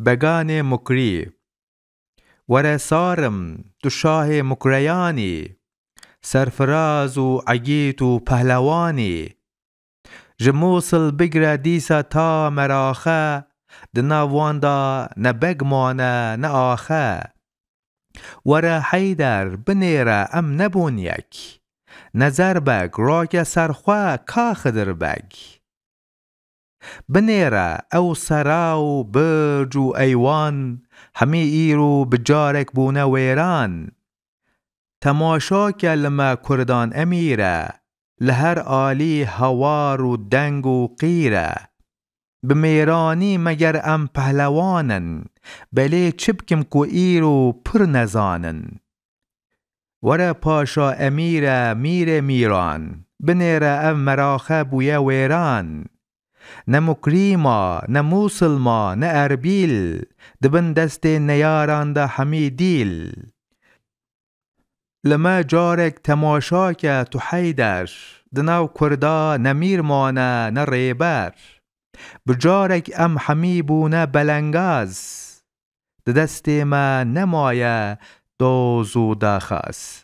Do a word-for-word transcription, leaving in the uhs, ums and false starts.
Beganê Mukrî. Were sarim, tu şahê mukreyanî, serfiraz û egît û pehlewanî. Ji Mûsil bigre dîsa ta Meraxe, di nav wan de ne beg mane ne axe. Were Heyder, binêre em nebûn yek. Nezer beg, rake ser xwe ka Xidir beg. Binêre ew sera û birc û eywan, hemî îro bi carek bûne wêran. Temaşa ke li me kurdan emîre, li her alî hewar û deng û qîr e. Bi mêranî meger em pehlewan in, belê çi bikim ku îro pir nezan in. Were paşa emîre mîrê mîran, binêre ev Meraxe bûye wêran. Ne Mukrî ma, ne Mûsil ma, ne Erbîl, di bin destê neyaran de hemî dîl. Li me carek temaşa ke tu Heyder, di nav Kurda ne mîr mane ne rêber. Bi carek em hemî bûne belengaz, di destê me nemaye doz û daxaz.